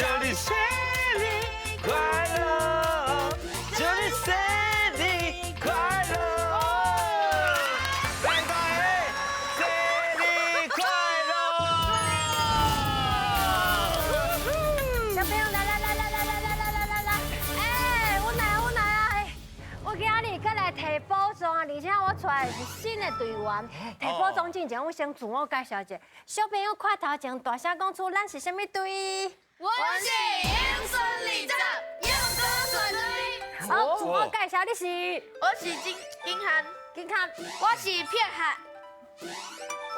祝你生日快樂，祝你生日快樂，拜拜，生日快樂！小朋友來來來來來來來來來來來，欸，阮來阮來啊！我今仔日閣來提寶藏啊，而且我帶的是新的隊員。提寶藏之前，我先自我介紹一下。小朋友看頭前大聲講出，咱是啥物隊？我是英順里長，勇哥團隊。好，自我介紹，你是？我是金金涵，金涵。我是片涵，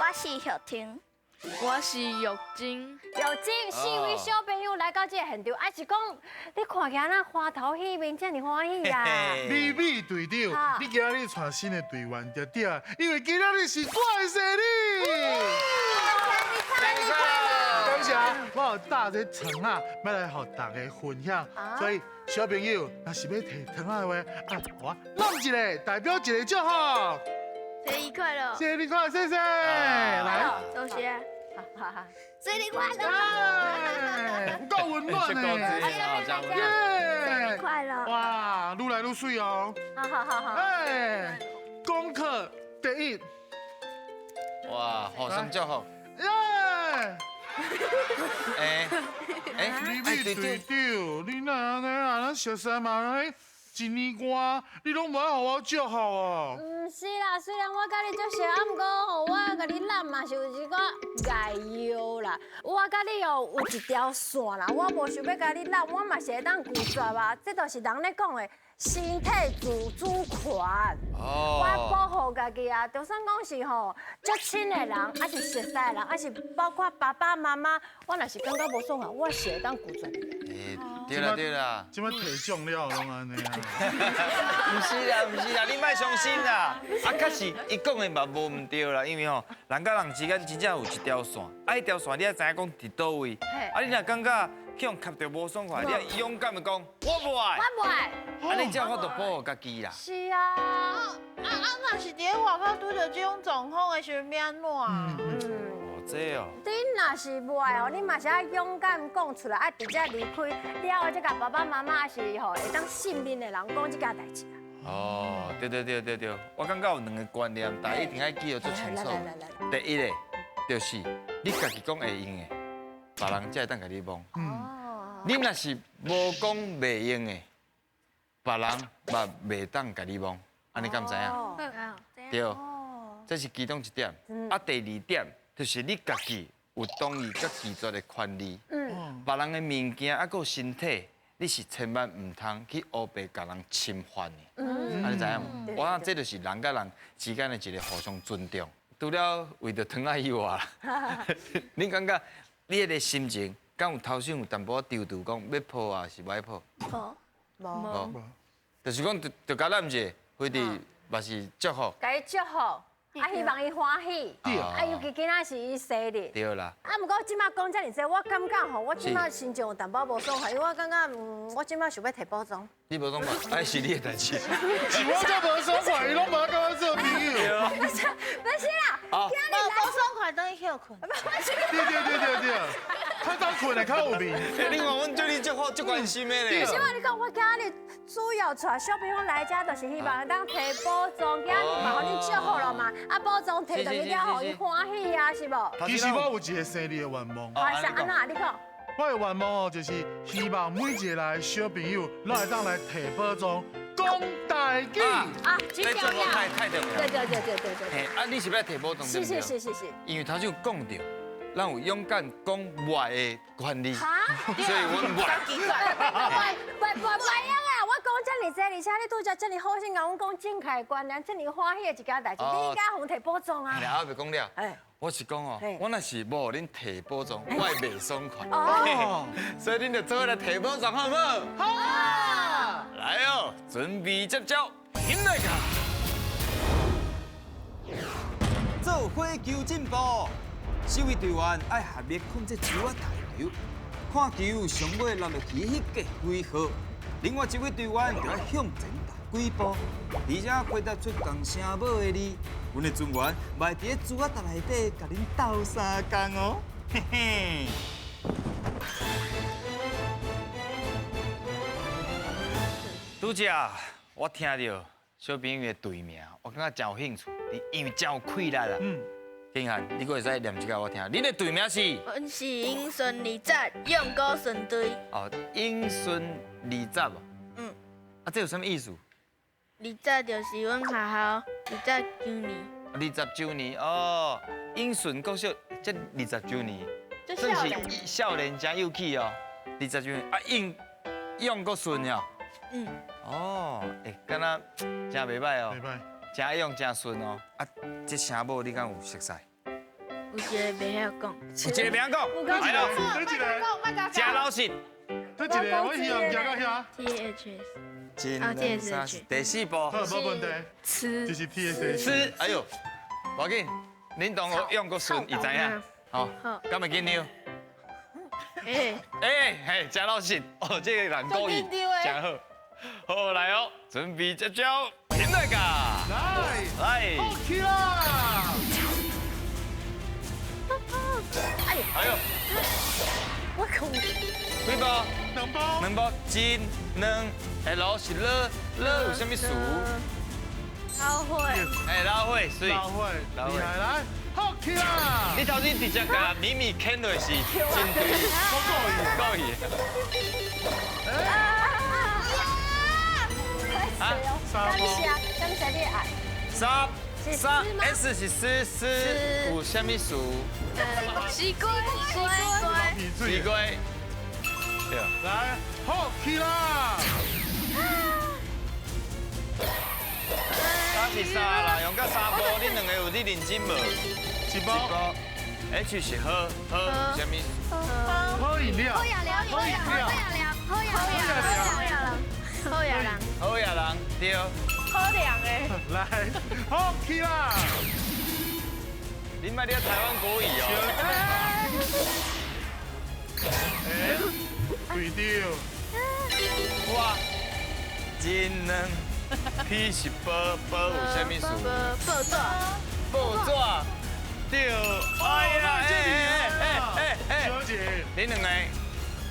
我是玉婷，我是玉晶。玉晶，四位小朋友來到這個現場，還是講你看起來那歡頭喜面，這麼歡喜啊？美美隊長，你今日帶新的隊員對對？因為今仔日是我的生日。生日快樂！感謝，我有帶這糖仔，欲來予大家分享。所以小朋友，若是欲提糖仔的話，啊，我攬一個，代表一個祝福。生日快樂！生日快樂，謝謝。來，多謝。生日快樂！夠溫暖呢。生日快樂！哇，愈來愈媠哦。好好好好。哎，功課第一。哇，好生祝福。耶！哎哎，美美隊長，你哪按呢啊？咱熟似嘛，一年外，你攏無愛予我祝福哦？毋是啦，雖然我佮你足熟，啊，毋過吼，我共你攬嘛是有一寡礙藥啦。我佮你哦有一條線啦，我無想欲共你攬，我嘛是會當拒絕啊。這就是人咧講的身體自主權。哦。我保護家己啊，就算講是吼足親的人，抑是熟似的人，抑是包括爸爸媽媽，我若是感覺無爽啊，我是會當拒絕。欸，對啦對啦，這擺提獎了攏按呢啊？毋是啦，毋是啦，你莫傷心啦。啊，確實伊講的嘛無毋對啦，因為吼人佮人之間真正有一條線，啊，彼條線你愛知影講佇佗位。啊，你若感覺去予𤆬著無爽快，你愛勇敢的講，我無愛。我無愛。啊，你才有法度保護家己啦。是啊。啊啊，若是佇咧外口拄著這種狀況的時陣，欲按怎？這哦，你若是無愛哦，你嘛是愛勇敢講出來，愛直接離開，了後才共爸爸媽媽抑是吼會當信任的人講這件代誌啊。哦，對對對對對，我感覺有兩个觀念，大家一定愛記得足清楚。第一个就是你家己講會用的，別人才會當共你摸。你若是無講袂用的，別人嘛袂當共你摸。按呢敢知影？對，這是其中一點。啊，第二點就是你家己有同意佮拒絕的權利。別人的物件啊，閣有身體，你是千萬毋通去烏白共人侵犯的。啊，你知影無？我諗這就是人佮人之間的一個互相尊重。除了為著糖仔以外，你感覺你彼个心情，敢有頭先有淡薄仔躊躇，講欲抱抑是無愛抱？抱。無。就是講，就共攬者，非得嘛是祝福。共伊祝福，啊，希望伊歡喜。啊，尤其今仔是伊生日。對啦。啊，毋過這擺講遮爾濟，我感覺吼，我這擺心情有淡薄無爽快，因為我感覺，我這擺想欲提寶藏。你無爽快，啊是你的代誌。是我才無爽快，伊攏無愛佮我做朋友。不是，不是啦。無無爽快，轉去歇睏。對對對對對，較早睏的較有面。你看阮對你足好，足關心的咧。是我你講，我今日主要帶小朋友來遮，就是希望會當提寶藏，今日嘛，予恁祝福了嘛。啊，寶藏提轉去了，予伊歡喜啊，是無？其實我有一個生日的願望。啊，是按怎？你講。我的願望哦，就是希望每一個來小朋友，攏會當來提寶藏講台語。啊，這重要，太太重要。對對對對對對。嘿，啊，你是欲提寶藏？是是是是是。因為頭先有講著，咱有勇敢講無愛的權利。哈？所以阮無愛。袂袂袂用啊！我講遮爾濟，而且你拄才遮爾好心共阮講正確的觀念，遮爾歡喜的一件代誌，你應該予阮提寶藏啊！了，還袂講了。我是講哦，我若是無予恁提寶藏，我會袂爽快。哦，所以恁就做伙來提寶藏，好毋好？好。來哦，準備接招，起來卡！做伙求進步，四位隊員愛合力控制球仔彈球，看球上尾落落去彼個幾號，另外一位隊員就愛向前踏幾步，而且回答出仝聲母的字，阮的船員嘛會佇咧珠仔搭內底共恁鬥相共哦，嘿嘿。拄才我聽著小朋友的隊名，我感覺真有興趣，因為真有氣力啦。嗯。景漢，你閣會使念一下我聽。恁的隊名是？阮是永順20，勇高順隊。哦，永順20。嗯。啊，這有啥物意思？20就是阮學校20週年。20週年哦，永順國小這20週年，算是少年誠有氣哦。20週年啊，永勇閣順哦。嗯。哦，欸，敢若誠袂䆀哦。袂䆀。誠勇誠順哦。啊，這聲母你敢有熟似？有一个袂曉講。有一個袂曉講。來咯。誠老實。這一個我希望行到遐。 T H S。啊，T S H。第四步。好，無問題。吃。就是 T S H。吃，哎呦，無要緊，恁同學勇閣順，伊知影。好。敢會緊張？欸欸，嘿，誠老實。哦，這個人故意，誠好。好，來哦，準備接招，停來噶。來。來。好起啦！哎呦。哎呦。我講。幾步？兩步。兩步，一、兩，L 是了，了有啥物詞？老火。哎，老火，水。老火，厲害，來，好起啦！你頭先直接共咪咪牽落是真對，我故意，故意。啊！感謝，感謝你的愛。三三 S 是絲絲有啥物詞？西瓜，西瓜，西瓜。對。來，好起啦！三是三啦，用到三步，恁兩個有咧認真無？一步。 H 是喝喝啥物？喝飲料。好飲料，好飲料，好飲料，好野人，好野人，對。好涼的。來，好起啦！你莫咧台灣國語哦。哎，對著。哇，真兩，P 是報報有啥物事？報報紙。報紙。對。哎呀，哎哎哎哎，小姐，恁兩個。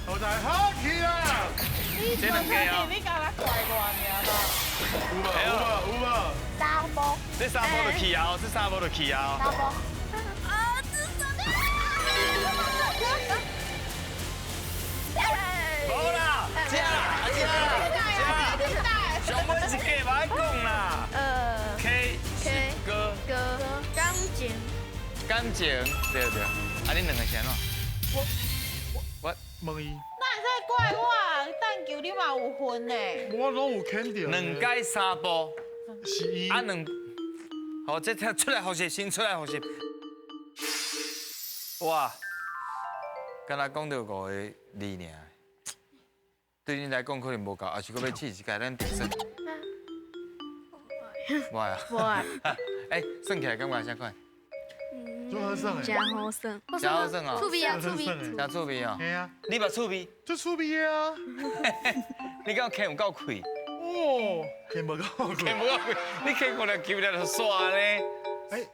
好在好起啦！這兩個哦。你敢若怪我爾吧？有無？有無？有無？三步。這三步就去啊！這三步就去啊！三步。啊，這什麼？無啦，這啦，這啦，這啦。上尾一個嘛愛講啦。K 是歌。歌。感情。感情，對對。啊，恁兩個是按怎？我問伊。哪會使怪我？彈球你嘛有份呢。我攏有肯定。兩改三步。是伊。啊兩，好，這出來複習，先出來複習。哇，敢若講著五個字爾，對恁來講可能無夠，抑是閣欲試一擺，咱定算。無愛啊。無愛。欸，算起來感覺啥款？真好耍的。真好耍。真好耍哦。趣味啊，趣味。真趣味哦。嘿啊。你嘛趣味？足趣味的啊。你敢牵有夠氣？哦，牽無夠氣。牽無夠氣，你牽過來球了就煞呢。欸，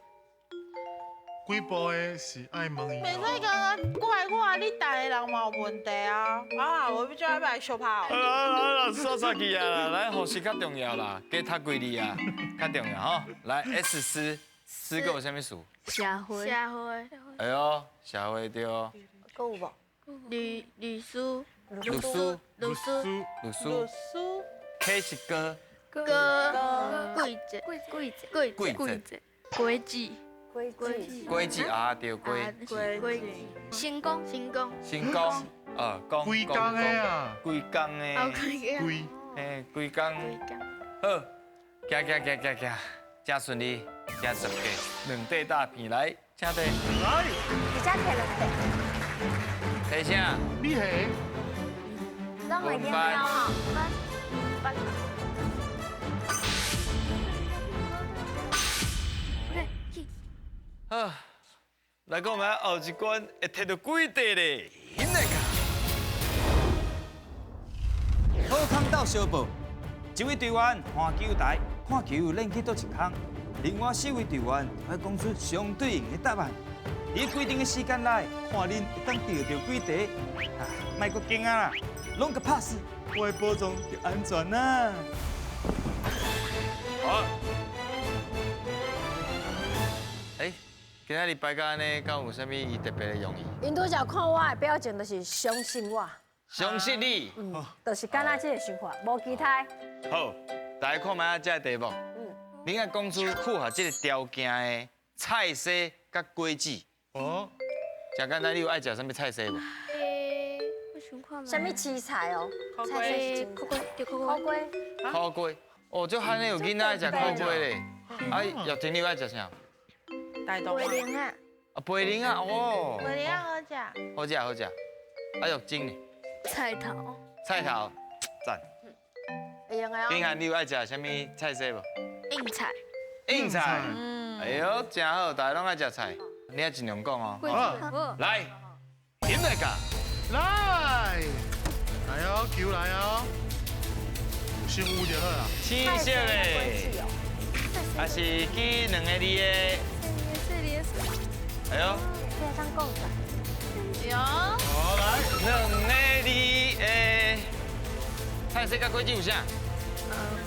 幾步的是愛問伊。袂使講怪我，你台的人嘛有問題啊。啊，無欲怎欲來相拍哦。好啦好啦，煞煞去啊啦，來複習較重要啦，加讀幾字啊，較重要吼。來 S 思，思閣有啥物事？社會。社會。哎喲，社會對。閣有無？律律師。律師。律師。律師。律師。 K 是歌。歌。季節。季節。季節。規矩。規矩。規矩啊，對，規矩。規矩。成功。成功。成功。啊，講。規工的啊。規工的。規。嘿，規工。好，行行行行行，真順利，行10個，兩塊大片來，請提。來。而且提兩塊。提啥？米虾。拢会紧张吼。好，來講嘛，後一關會提著幾塊咧？來個。好康鬥相報，一位隊員換球台，看球練去佗一空；另外四位隊員愛講出相對應的答案。伫规定的时间内，看恁会当钓著几块。啊，莫阁惊啊啦，拢共拍死，我的宝藏就安全啦。好。欸，今仔日摆到按呢，敢有啥物伊特别的用意？𪜶拄才看我的表情，就是相信我。相信你。嗯，就是敢若这个想法，无其他。好，大家看覓仔这个题目。你爱讲出符合这个条件的菜色佮果子。哦。真简单，你有爱食啥物菜色无？我想看。啥物青菜哦？菜苦瓜，对苦瓜。苦瓜。苦瓜。哦，这汉的有囡仔爱食苦瓜咧。啊，玉婷你有爱食啥？大豆。白灵仔。啊，白灵仔哦。白灵仔好食。好食好食。啊，玉珍呢？菜头。菜头，赞。会用的哦。秉涵，你有爱食啥物菜色无？硬菜。硬菜。哎呦，真好，大家拢爱食菜。你爱尽量讲哦。好。来，点来噶？来，来哦，球来哦。先有就好啦。青色的，还是记两个字的？哎呦。这当讲出来。有。好来，两个字的菜色佮果子有啥？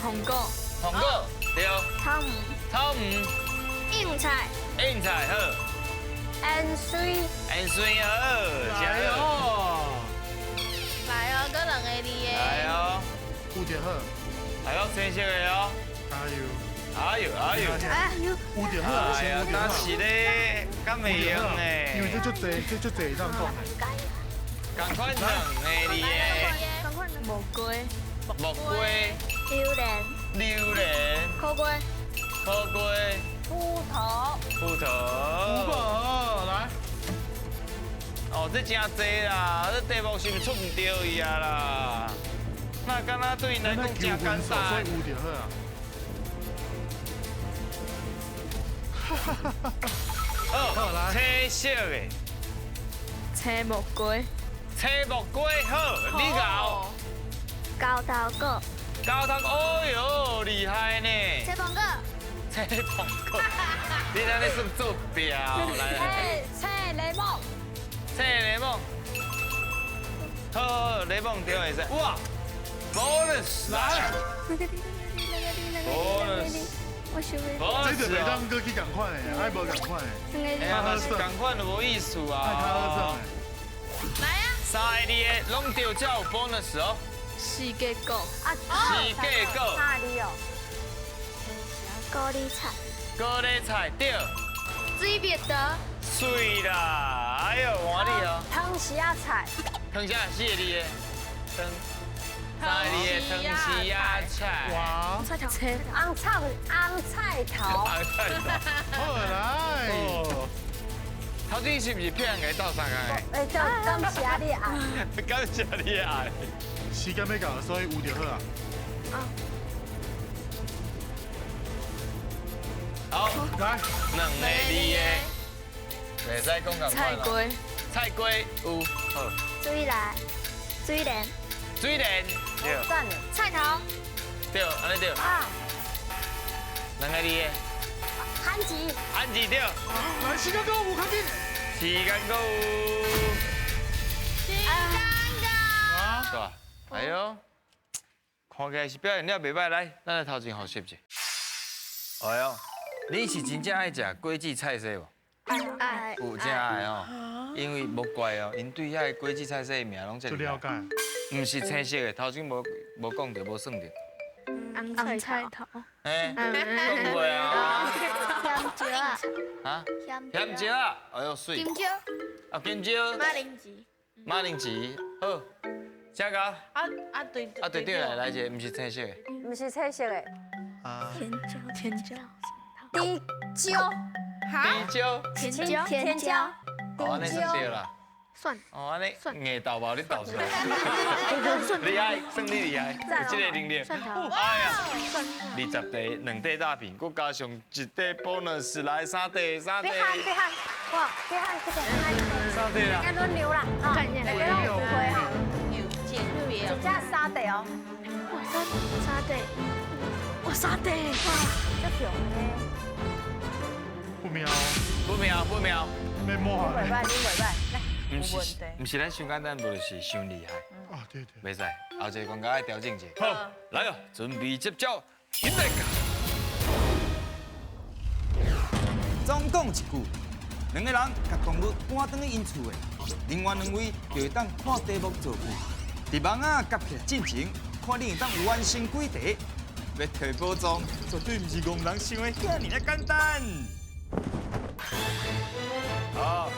红果。红果，对。草莓。草莓。硬菜。硬菜好。芫荽。芫荽好，来哦。来哦，阁两个字的。来哦。有就好。来哦，青色的哦。加油。哎呦哎呦。哎呦。有就好，哎呀，但是咧，敢会用呢？因为这足济，这足济当讲的。仝款两个字的。木瓜。木瓜。榴莲。榴莲。苦瓜。苦瓜。葡萄。葡萄。葡萄，来。哦，这真济啦，这题目是毋是出毋著伊啊啦？那敢若对𪜶来讲真简单。所以有就好啊。好，来。青色的。青木瓜。青木瓜好，你𠢕。高头果。高头，哦哟，厉害呢。青苹果。青苹果。你安呢算做表来。青柠檬。青柠檬。好，柠檬对会使。哇，bonus 来。bonus。我想欲。这就袂当阁去仝款的，爱无仝款的。哎呀，但是仝款就无意思啊。爱较好耍的。来啊！三个字的拢对才有 bonus 哦。四季果。啊，四季果。三个字哦。高丽菜。高丽菜对。水蜜桃。水啦，哎呦，换你哦。汤匙仔菜。汤匙四个字的。汤。三个字的汤匙仔菜。哇。菜头。红菜红菜头。红菜头。好来。头前是毋是骗人家斗相共的？哎，感谢你的爱。感谢你的爱。时间欲到，所以有就好啊。好，来，两个字的，袂使讲仝款。菜瓜。菜瓜有，好。水莲，水莲。水莲，对。赞。菜头。对，按呢对。啊。两个字的。番薯。番薯对。来，时间够有，较紧。时间够有。时间够。啊。是吧？哎呦，看起来是表现了袂䆀，来，咱来头前复习一下。哎呦，你是真正爱食果子菜色无？爱。有真爱哦，因为无怪哦，𪜶对遐个果子菜色的名拢这了解。毋是青色的，头前无讲著，无算著。红菜头。哎，讲过啊。香蕉啊。啊？香蕉啊！哎呦，媠。金蕉。啊，金蕉。马铃薯。马铃薯，好。请到。啊啊对。啊队长来来一个，毋是青色的。毋是青色的。啊。甜椒，甜椒。甜椒。甜椒。甜椒。甜椒。哦，按呢算对啦。算。哦，按呢硬斗无你斗出来。厉害，算你厉害，有这个能力。哎呀，20块2块大饼，阁加上1块 bonus 来3块，3块。别喊别喊，哇，别喊这个，3块啦。应该轮流啦，哈，大家拢有机会哈。有鉴别。一只3块哦。哇，三块，哇，3块，哇，这强呢。不妙，不妙，不妙。免摸袂歹，你袂歹，来。毋是咱伤简单，无就是伤厉害。啊，对对。袂使，后一个关卡爱调整一下。好，来哦，准备接招，起来！总共一句，两个人共动物赶转去𪜶厝的，另外两位就会当看题目造句。伫网仔夹起来进前，看你会当完成几题。欲提宝藏，绝对毋是戆人想的遐尔仔简单。好，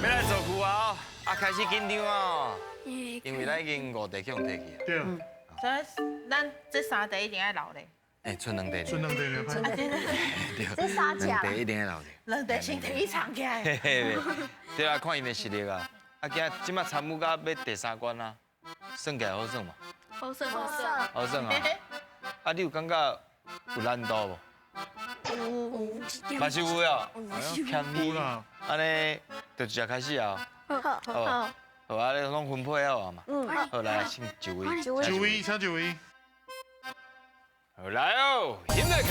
欲来造句啊！啊，开始紧张啊！因为咱已经五题去予提去啊。对。所以咱这三题一定爱留咧。欸，賰两题。賰两题了，对。这三只。两题一定爱留咧。两题先提藏起来。对啊，看𪜶的实力啊。啊，今这马参与到欲第三关啊，算起来好耍嘛？好耍，好耍。好耍啊！啊，你有感觉有难度无？有。嘛是有哦。谦虚啦。按呢，就直接开始啊。好。好。好啊，你拢分配好啊嘛。嗯。好，来，请就位。就位，请就位。好来哦，起来！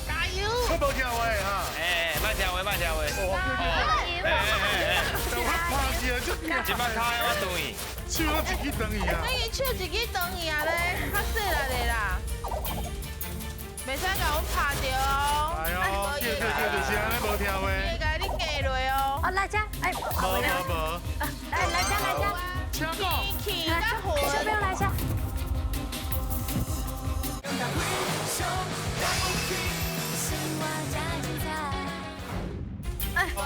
加油！我无听话哈。哎，莫听话，莫听话。哎哎哎！我拍死啊！这这摆跤我断去，手拢一支断去啊！等于手一支断去啊咧，较细力的啦，袂使共阮拍著哦。哎呦，对对对，就是按呢，无听话。会共你压落哦。哦，来这，哎，无无无。来来这来这，请讲。天气较云。小朋友来这。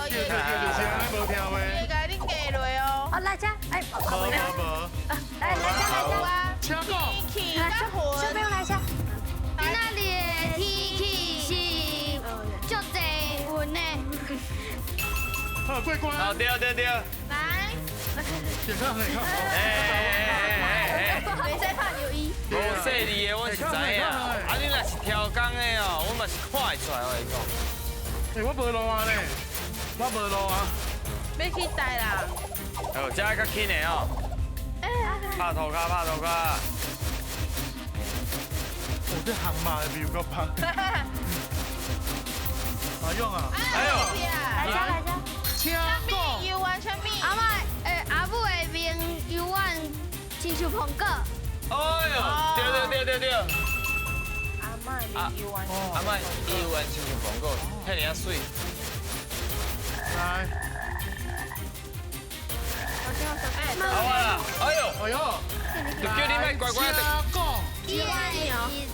对对对，就是按呢，无听话。会共你压落哦。哦，来这，哎，无无无。来来这来这，请讲。天气较云。小朋友来这。今仔日的天气是足济云的。好，过关。好，对对对。来。健康健康。哎哎哎哎。袂使拍著伊。无细腻的，我是知影。啊，你若是超工的哦，我嘛是看会出来，我跟你讲。欸，我无路啊咧，我无路啊。欲去带啦。好，这较轻的哦。拍涂跤，拍涂跤。哦，这航马的比较胖。阿勇啊。哎呦。来这来这。请讲。游玩什么？阿嬷，阿母的面游玩亲像苹果。哎呦，对对对对对。阿嬷的游玩，阿嬷游玩亲像苹果，遐尔仔媠。来。好啊！哎呦，哎呦，就叫你莫乖乖的。讲。我的字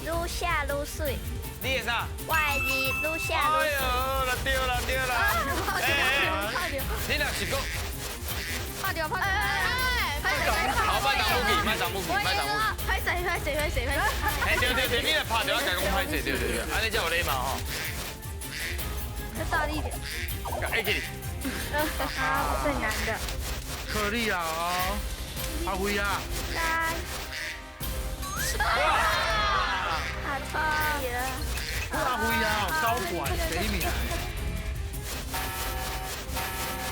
愈写愈媠。你的啥？我的字愈写愈媠。哎呦，啦对啦对啦。哎哎，你若是讲，拍著拍著。好，莫动武器，莫动武器，莫动武器。歹势歹势歹势歹势。哎，对对对，你若拍著，我共讲歹势，对对对，按呢才有礼貌吼。再大力一点。哎，给你。好，最难的。可丽啊，阿辉啊。来。好错了。阿辉啊，高管第一名。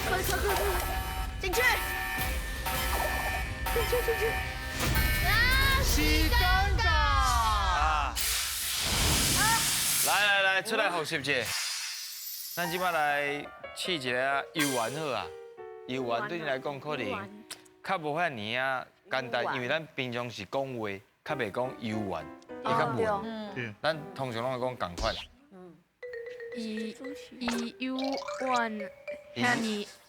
快快快快，进去！进去进去！啊！时间到。啊！来来来，出来复习一下。咱这摆来试一下游玩好啊。游玩对你来讲可能较无遐尔仔简单，因为咱平常是讲话，较袂讲游玩，伊较闷。对。咱通常拢会讲仝款。伊伊游玩遐尔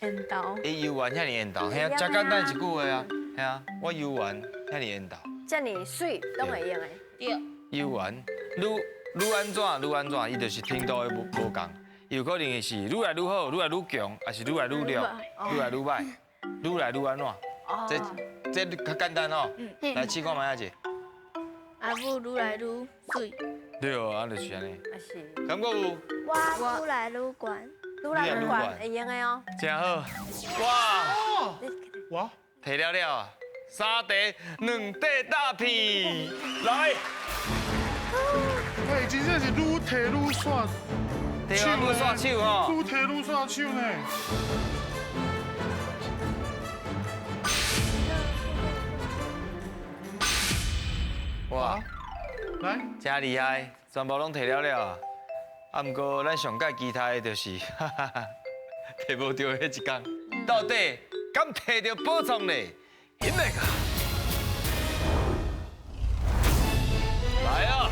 缘投。伊游玩遐尔缘投，嘿啊，真简单一句话啊，嘿啊，我游玩遐尔缘投。遮尔媠，拢会用的。对。游玩，愈愈按怎愈按怎，伊就是程度的无仝。有可能是愈来愈好，愈来愈强，抑是愈来愈弱，愈来愈歹，愈来愈按怎？这较简单哦。来试看觅仔者。阿母愈来愈媠。对哦，啊就是按呢。啊是。感觉有？我愈来愈悬，愈来愈悬，会用的哦。真好。哇！哇！提了了啊，三题两块大皮，来。哎，真正是愈提愈煞。提啊，愈煞手吼。愈提愈煞手呢。哇！来，真厉害，全部拢提了了啊！啊，毋过咱上盖期待的就是，哈哈哈，提無著彼一工，到底敢提著寶藏咧？彼个？來啊！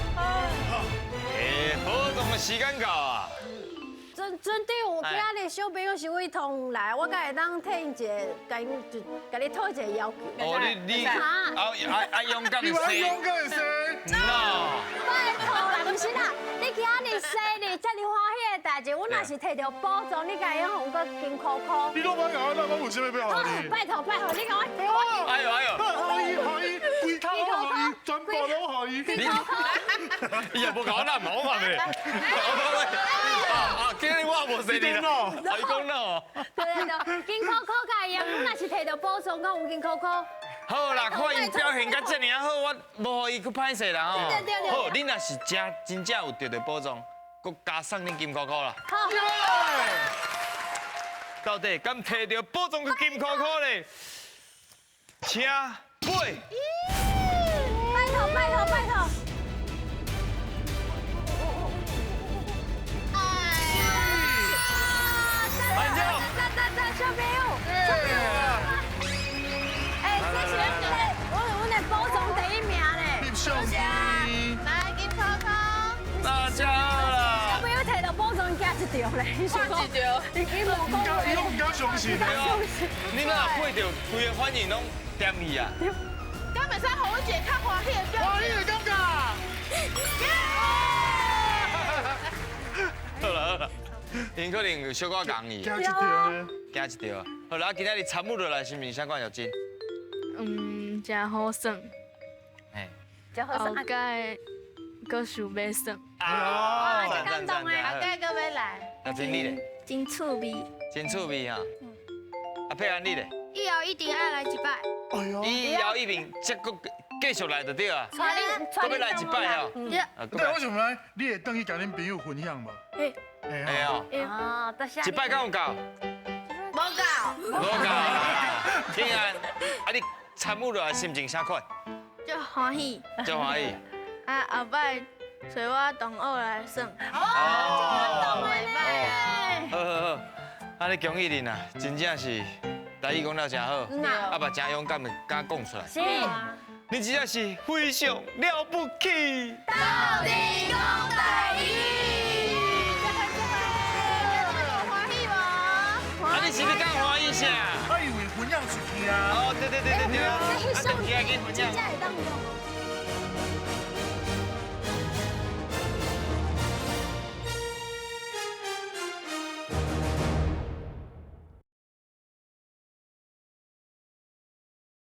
提寶藏的時間到啊！船船長，我今仔日小朋友是為通來，我敢會當替𪜶一个，共𪜶就共你討一個要求。哦，你啊啊啊勇敢的你話生勇敢的生， ，no，拜託啦，毋是啦，你今仔日生日這麼歡喜的代誌，阮若是提著寶藏，你敢會用予阮閣金箍箍？你攏莫共我，我有啥物欲予你？拜託拜託，你共我提我哎呦哎呦，予伊，予伊，規頭攏予伊，全部攏予伊。金箍箍。伊也無共我攬嘛，我嘛袂。啊，今日我無生日啦，啊，伊講 no。對對對，金箍箍敢會用，阮若是提著寶藏，敢有金箍箍？好啦，看𪜶表現甲這爾好，我無予伊去歹勢啦吼。對對對。好，你若是真真正有得著寶藏，閣加送恁金箍箍啦。好。到底敢提著寶藏閣金箍箍咧？請飛。拜託拜託拜託！班長。小朋友，小朋友，哎，這是阮的寶藏第一名咧！翕相機。來金箍箍。大家好啦。小朋友提著寶藏驚一條咧，驚一條，伊無講話。伊攏毋敢相信。你若配著規个反應攏點去啊？敢袂使予阮一個較歡喜的表歡喜的感覺。好啦好啦，𪜶可能小可仝去，驚一條咧。驚一條。好啦，今仔日參與落來，是毋是啥款小真？嗯，真好耍。嘿。真好耍。後蓋閣想欲耍。啊，真感動的。後蓋閣欲來。那真你咧？真趣味。真趣味哈。啊，佩安你咧？以後一定愛來一擺。哎呦。以後一定這閣繼續來就對啊。閣欲來一擺哦。對，我想問你會轉去共恁朋友分享無？會。會哦。哦，多謝。一擺敢有夠？無夠。無夠。天安，啊你參與落來心情啥款？足歡喜。足歡喜。啊，後擺揣我同學來耍。哦，足感動的咧。好好好，啊你恭喜恁啊，真正是台語講了真好，啊嘛真勇敢的敢講出來。是。你真正是非常了不起。鬥陣講台語。歡喜無？啊，你是咧講歡喜啥？我以為分享出去啊。哦，對對對對對。這翕相機，真正會當用。